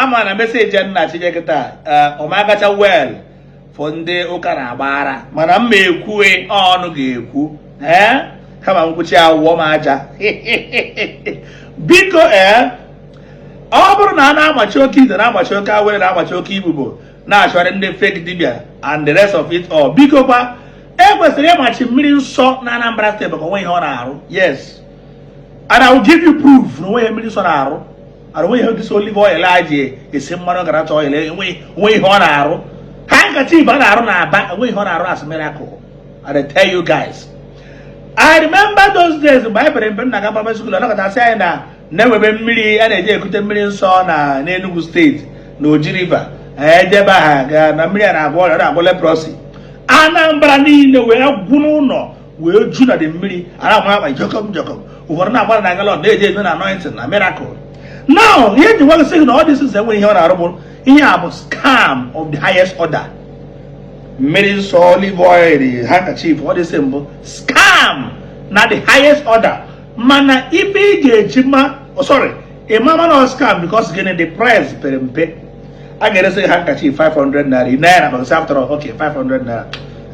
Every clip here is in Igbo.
Ama na message a nna chinye kịta ọ ma agacha well for ndị ụka na-agba ara, mana m ma ekwue ọnụ ga-ekwu ee kama nkwuchi awụọ m aja. Biko, ee, ọ bụrụ na a na-amachi oke ite, na-amachi oke awere, na-amachi oke ibubo, na-achọrọ ndị fake dibia and the rest of it all, biko kwa, e kwesịrị ịmachi mmiri nsọ na Anambra Steeti maka onwe ihe ọ na-arụ. Yes, and I will give you proof na onwe ihe mmiri nsọ na-arụ and onwe ihe this olive oil a ji esi mmanụ groundnut oil, enwe ihe ọ na-arụ. Handkerchief a na-arụ na Aba, enwe ihe ọ na-arụ as miracle. And I tell you guys, I remember those days mgbe anyị pere mpe nna ga primary school, anọkọtasị anyị na na-enwebe mmiri a na-eji ekute mmiri nsọ na n'Enugu Steeti na Oji River, ejebe ha ga na mmiri a na-agwọ ọrịa, na-agwọ leprosy. Anambra niile wee gwụ n'ụlọ wee ju na dị mmiri a na-agba akpa jọkọm jọkọm, ụfọdụ na-agbara na gallon na-eji eme na anointing na miracle. Now, ihe ji nwa gị na ọ dị sị enweghị ihe ọ na-arụ bụ ihe a bụ scam of the highest order. Mmiri nsọ, olive oil, handkerchief, ọ dị sị mbụ scam na the highest order. Mana ife ị ga-eji ma, oh, sorry, ịma ma na scam because gịnị? The price pere mpe. A ga-eresi gị handkerchief 500 naira naira because after all, okay, 500 naira,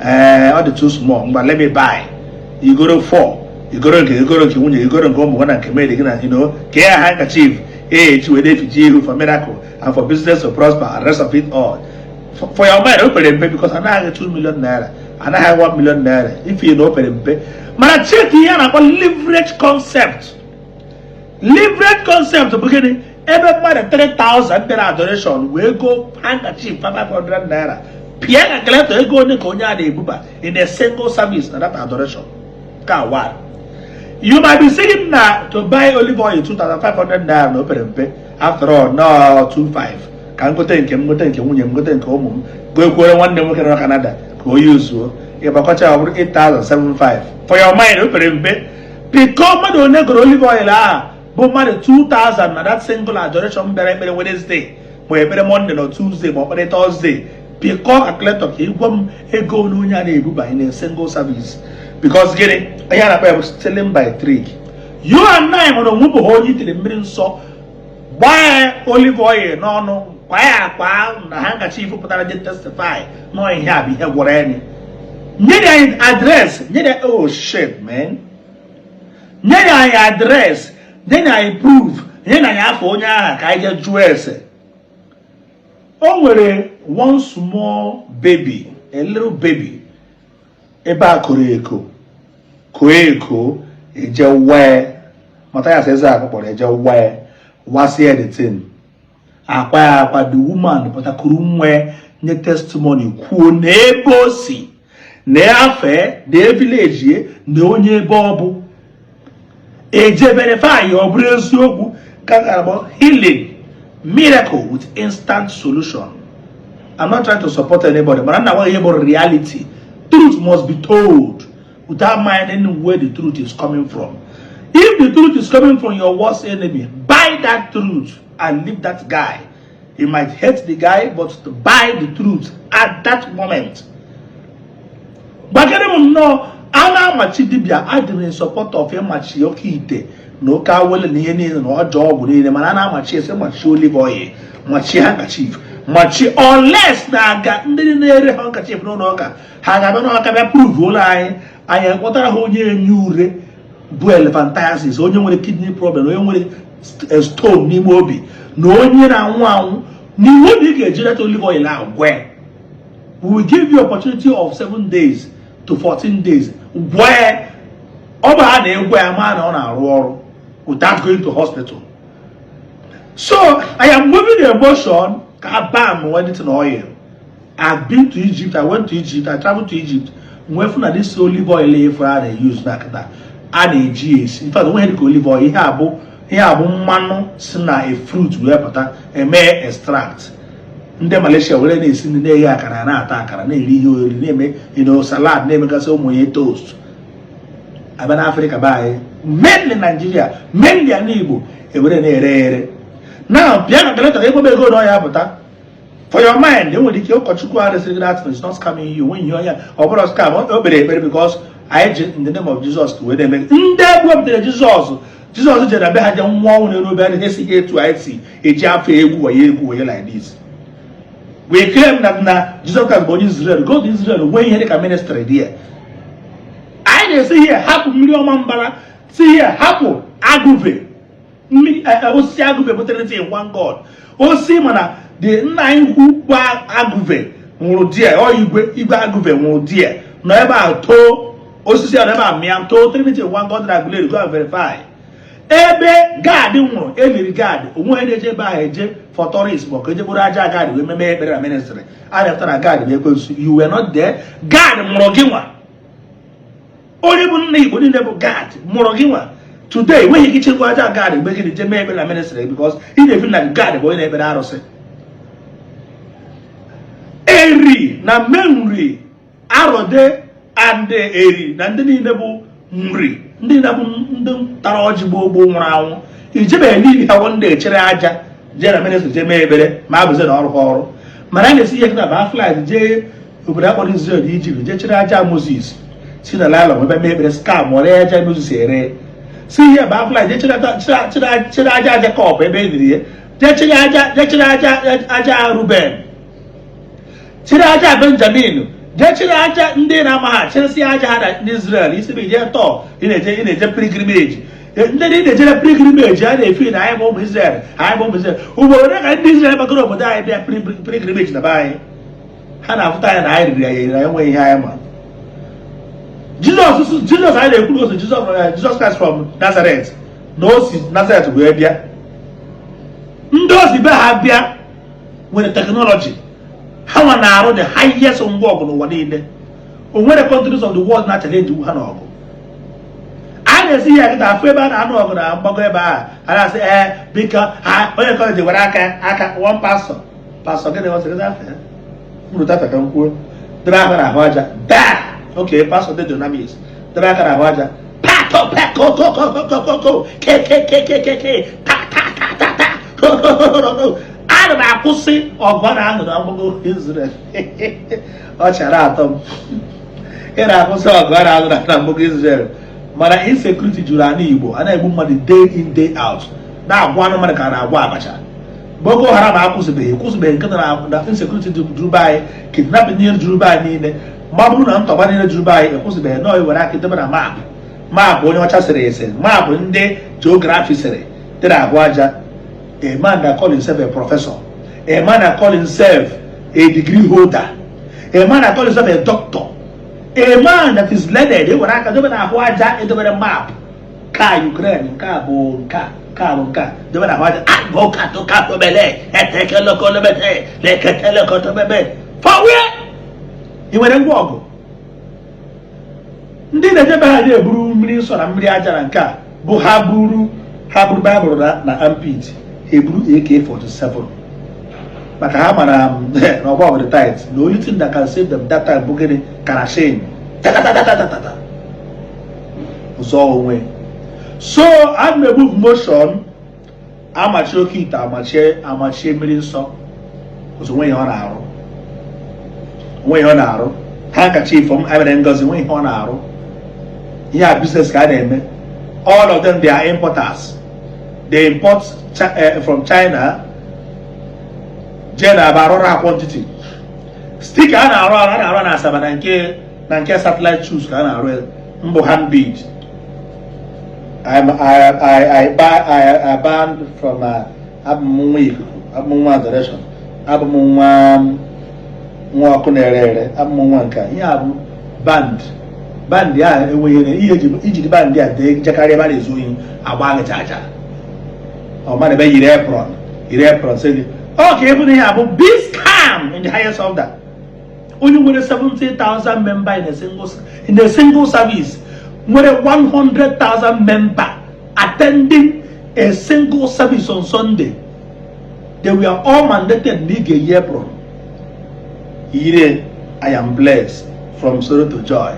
ee, ọ dị too small. Mgba, let me buy igoro 4, igoro nke, igoro nke nwunye, igoro nke ụmụ na nke maid gị na ka ya handkerchief eji wee na-eficha ihu for miracle and for business to prosper and rest of it all. For your mind, o pere mpe because anaghị 2 million naira, anaghị 1 million naira ife na o pere mpe. Mana check ihe a na-akpọ leverage concept. Leverage concept bụ gịnị? Ebe mmadụ 3000 bịara adoration wee go handkerchief 500 naira, pịa calculator, ego onye ka onye a na-ebuba in a single service na that adoration ka one. You might be saying na to buy olive oil 2500 naira na o pere mpe. After all, no 25 ka m gote nke m, gote nke nwunye m, gote nke ụmụ m, goekwuore nwanne m nwoke nọ na Canada ka o yuzuo. Ịgbakọcha, ọ bụrụ 8075. For your mind, o pere mpe biko. Mmadụ one goro olive oil ahụ bụ mmadụ 2000 na that single adoration bịara ekpere Wednesday, ma ekpere Monday na Tuesday, ma ekpere Thursday. Pịkọ calculator ka ịgwa m ego ole onye a na-ebuba in a single service. Because gịnị? Ihe a na-akpọ ya bụ stealing by trick. You and I nwere onwe bụ ha onye itere mmiri nsọ, gbaa ya olive oil n'ọnụ, kwa ya akpa na handkerchief, pụtara je testify nọ ihe a bụ ihe gwọrọ anyị. Nye anyị address, nye ya, oh shit man, nye anyị address, nye anyị proof, nye anyị afọ onye ahụ ka anyị jee jụọ ese. O nwere one small baby, a little baby, ebe a koro eko koo eko, eje wee Mathias Ezeaku kpọrọ eje wee wasie the thing, akwa ya akwa. The woman pụtakuru nwe nye testimony, kwuo na ebe o si na afe na village na onye ebe ọ bụ, eje verify, ọ bụrụ eziokwu ka ga-abụ healing miracle with instant solution. I'm not trying to support anybody, but I'm not ihe bụ reality. Truth must be told without minding where the truth is coming from. If the truth is coming from your worst enemy, buy that truth and leave that guy. You might hate the guy, but to buy the truth at that moment. Gbagere m nnọọ a na-amachi dibịa, adịm in support of ịmachi oke ite na oke awele na ihe niile na ọjọọ ọgwụ niile, mana a na-amachi ese machi olive oil, machi handkerchief, machi, unless na-aga ndị na-ere handkerchief n'ụlọ ụka, ha ga-abịa n'ọka bịa prove ụlọ anyị, anyị kpọtara ha onye enye ure bụ elephantiasis, onye nwere kidney problem, onye nwere stone n'ime obi, na onye na-anwụ anwụ n'iwu na ị ga-eji leta olive oil ahụ gwe. We will give you opportunity of 7 days to 14 days. Gwee ọ bụ ha na-egwe ya ma na ọ na-arụ ọrụ without going to hospital. So I am moving the emotion ka bam anything oil. I've been to Egypt, I went to Egypt, I traveled to Egypt, nwee fụ na this olive oil efu a na-use na kịta a na-eji esi, in fact, onweghị dịka olive oil. Ihe a bụ mmanụ si na a fruit wee pụta, eme extract. Ndị Malaysia were na-esi nri, na-eghe akara, na-ata akara, na-eri ihe oriri, na-eme salad, na-emegasị ụmụ ya toast. Abịa n'Afrịka be anyị, mainly Nigeria, mainly ala Igbo, ewere na-ere ere now. Bịa na calculator ka egbe ego na ọ ya pụta. For your mind, enwere ike ụkọchukwu a resịrị gị that is not scamming you when you ya ọ bụrụ scam. O kpere ekpere because anyị ji in the name of Jesus wee na-eme. Ndị wepụtara Jizọs Jizọs jere be ha je nwụọ ọnwụ n'elu obe. Adịghị esi etu anyị si eji afọ egwu waye, egwu waye like this. We claim that na Jesus Christ bụ onye Israel. Go to Israel, nwee ihe dịka ministry dị ya. Anyị na-esi ihe hapụ mmiri ọma mbara, si ihe hapụ agụve mmiri, osisi agụve bụ Trinity in one God. Osisi mana the nna anyị ukwu bụ agụve nwụrụ die ọ igwe igwe agụve nwụrụ die nọ ebe a too osisi a nọ ebe a mịa too Trinity in one God na Aguleri. Go and verify ebe Gad nwụrụ, eliri Gad. Onwe onye na-eje ebe ahụ eje for tourist ma ọ ka eje bụrụ aja Gad wee meme ekpere na ministry a na-efta na Gad bụ ekwensu. You were not there. Gad mụrụ gị nwa, onye bụ nna Igbo niile bụ Gad mụrụ gị nwa. Today enweghị ike ichekwa aja Gad mgbe gị je mee ekpere na ministry because ị na-efi na Gad bụ onye na-ekpere arụsị. Eri na Menri Arode and Eri na ndị niile bụ Nri, ndị niile bụ ndị tara ọjị gboo gboo nwụrụ anwụ, ijebeghị n'ihi ha ndị echere aja jee na ministry jee mee ekpere ma abụzie na ọrụ ha ọrụ. Mana a na-esi ihe kịta ba flight jee obodo akpọrọ Israel, Egypt, jee chere aja Moses, si na nylon ebe mee ekpere, scam ọrịa aja Moses ere, si ihe ba flight jee chere aja Jacob ebe e liri ya, jee chere aja, jee chere aja aja Ruben, chịrị aja Benjamin, jee chịrị aja ndị na-ama ha, chịrịsị aja ha na Israel. Isi bụ ije tọọ ị na-eje pilgrimage. Ndị ị na-ejere pilgrimage a na-efi na anyị bụ ụmụ Israel, anyị bụ ụmụ Israel. Ugboro ole ka ndị Israel gbagoro obodo anyị bịa pilgrimage na be anyị? Ha na-afụta anyị na anyị riri anyị eriri, anyị enweghị ihe anyị ma. Jizọs anyị na-ekwu otu Jizọs Christ from Nazareth, na o si Nazareth wee bịa. Ndị osi be ha bịa nwere technology ha nwa na-arụ, the highest ngwa ọgụ n'ụwa niile. O nwere countries of the world na challenge ha n'ọgụ. A na-esi ya kịta afụ ebe a na-anụ ọgụ na mgbago ebe a, a na-asị, ee, biko, ha onye kọleji were aka aka one pastor, pastor gịnị ọ sịrị afọ ya mụrụ tafa ka m kwuo, debe aka n'ahụ aja daa. Okay, pastor dị Dunamis debe aka n'ahụ aja, pato peko ko ko ko ko ko ko ke ke ke ke ke ke ta ta ta ta ta ko ko ko ko ko. Ana m akwụsị ọgụ a na-anụ na mgbago Israel. Ọ chara atọ m ị na-akwụsị ọgụ a na-anụ na mgbago Israel, mana insecurity juru ala Igbo. A na-egbu mmadụ day in, day out, na-agwa anụ mmadụ ka a na-agwa abacha. Boko Haram akwụsịbeghị, kwụsịbeghị nke na insecurity juru be anyị, kidnapping niile juru be anyị niile, magburu na ntọgba niile juru be anyị, ekwụsịbeghị. Nọọ were aka debe na map, map onye ọcha sịrị ese, map ndị geography sịrị dị na ahụ aja. A man that call himself a professor, a man that call himself a degree holder, a man that call himself a doctor, a man that is learned, e were aka debe na ahụ aja, edobere map ka Ukraine, nke a bụ nke a, nke a bụ nke a, debe na ahụ aja agụkatụkatụbele etekelokolobete leketelekotobebe for where? Ị nwere ngwa ọgụ? Ndị na-ejebe ha na-eburu mmiri nsọ na mmiri aja na nke a bụ ha buru Baịbụl na armpit, ha eburu AK-47 maka ha mara na ọgba ọgụ dị tight. The only thing that can save them that time bụ gịnị? Karashin tatatatata zọọ onwe. So a na-ebu motion amachi oke ite, amachie amachie mmiri nsọ ụzọ. Onwe ihe ọ na-arụ, onwe ihe ọ na-arụ. Handkerchief m emere ngozi, nwe ihe ọ na-arụ. Ihe a business ka a na-eme. All of them, they are importers. They import from China, jee na aba arụrụ ha quantity sticker a na-arụ arụ, a na-arụ na Asaba na nke satellite shoes ka a na-arụ ya, mbụ handbead. I, buy, I banned from abụ m nwa ikuku, abụ m nwa adoration, abụ m nwa ọkụ na-ere ere, abụ m nwa nke a. Ihe a bụ band, band a enweghị ihe ijiri band a dee njekarị ebe a na-ezu ohi agba gị chacha. Ọ mmadụ ebe yiri apron, yiri apron, sị gị ọ ka ebu na ihe a bụ big scam in the highest order. Onye nwere 70,000 member in a single service, nwere 100,000 member attending a single service on Sunday, they were all mandated na ị ga-eyi apron, yiri "I am blessed from sorrow to joy".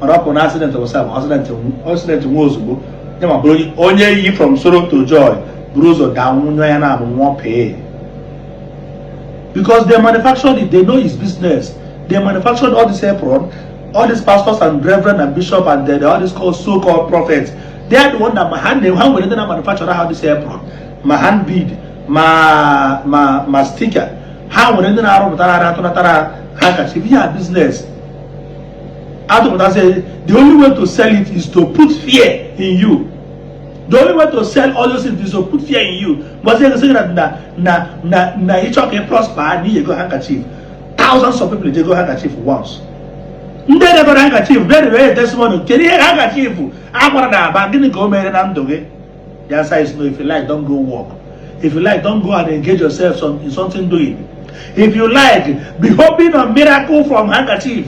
Mana ọ bụ na accident bụ sam accident, accident nwa ozugbo ya ma bụrụ onye yi from sorrow to joy buru ụzọ daa nwunye ya na abụ nwụọ pee, because they manufactured it. They know his business. They manufactured all this apron, all these pastors and reverend and bishop and then all these called so-called prophets. They are the one that ma ha na ha nwere ndị na manufacture ha this apron, ma hand bead, ma sticker. Ha nwere ndị na-arụpụtara ha, atụnatara handkerchief. Ihe a business atụpụtasị. The only way to sell it is to put fear in you. The only way to sell all those things is to put fear in you. Mgbazi ego sị na na na na ịchọ ka ị prosper na ihe go handkerchief. Thousands of people dey go handkerchief once. Ndị debere handkerchief bịa debe testimony. Kedu ihe handkerchief agbara na Aba? Gịnị ka o mere na ndụ gị? The answer is no. If you like, don't go work. If you like, don't go and engage yourself in something doing. If you like, be hoping on miracle from handkerchief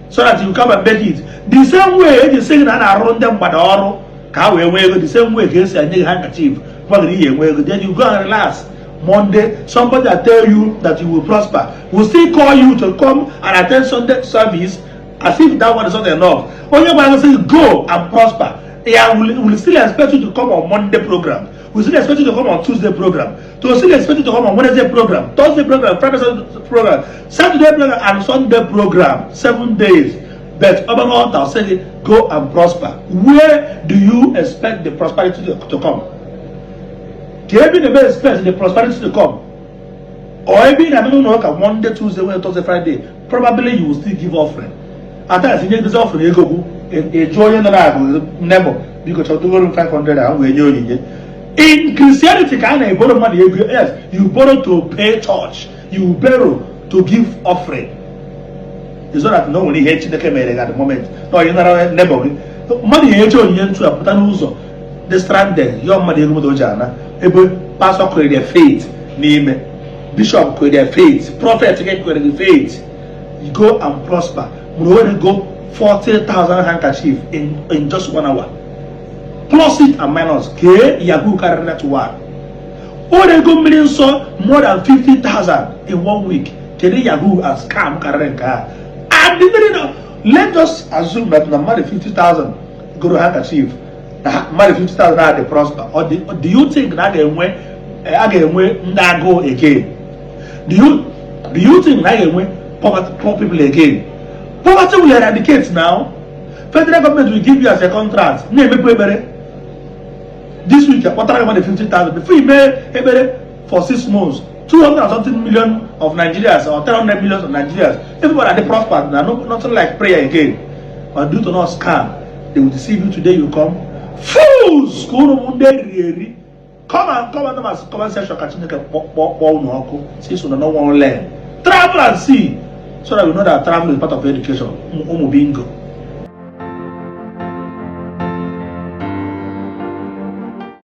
so that you come and make it. The same way eji sị gị na a na-arụrụ ndị mgbada ọrụ ka ha wee nwee ego, the same way ka esi enye gị handkerchief gbagara ihe enwe ego. Then you go and relax. Monday, somebody that tell you that you will prosper will still call you to come and attend Sunday service, as if that one is not enough. Onye gwara gị sị go and prosper ya will still expect you to come on Monday program, will still expect you to come on Tuesday program, to still expect you to come on Wednesday program, Thursday program, Friday program, Saturday program and Sunday program, 7 days. But Obama say go and prosper. Where do you expect the prosperity to come? Ka ebe na expect the prosperity to come? Or ebe na ebe ụka Monday, Tuesday, Wednesday, Thursday, Friday, probably you will still give offering. At times nye dozi offering ego gwụ, eju onye nọ na-agụ nebo, biko chọtụgoro m 500 ahụ wee nye onyinye. In Christianity ka a na-eboro mmadụ ego. Yes, you borrow to pay church, you borrow to give offering. It's not that na o nwere ihe Chineke mere gị at the moment na onye nara neighbor gị. Mmadụ ga-enyecha onyinye ntụ a pụta n'ụzọ dị stranded, yọọ mmadụ ego moto o ji ana ebe pastor kwere their faith n'ime, bishop kwere their faith, prophet gị kwere gị faith. You go and prosper. Mụrụ onye go 40,000 handkerchief in just one hour, plus it and minus kee yahoo karịrị that one. O rego mmiri nsọ more than 50,000 in one week. Kedu yahoo and scam karịrị nke a? And the very now, let us assume that na mmadụ 50,000 goro handkerchief, na mmadụ 50,000 na dey prosper. Or do you think na a ga-enwe ndị agụụ again? Do you think na a ga-enwe poverty, poor people again? Poverty will eradicate now. Federal government will give you as a contract na-emepụ ekpere. This week akpọtara gị mmadụ 50,000. Before you mee ekpere for 6 months, 200 and something million of Nigerians or 300 millions of Nigerians, everybody dey prosper na. No, nothing like prayer again. But due to not scam, they will deceive you. Today you come, fools, ka unu bụ ndị eriri eri. Come and come and comment section ka Chineke kpọọ unu ọkụ si so na no one learn. Travel and see so that we know that travel is part of education. Ụmụ bingo.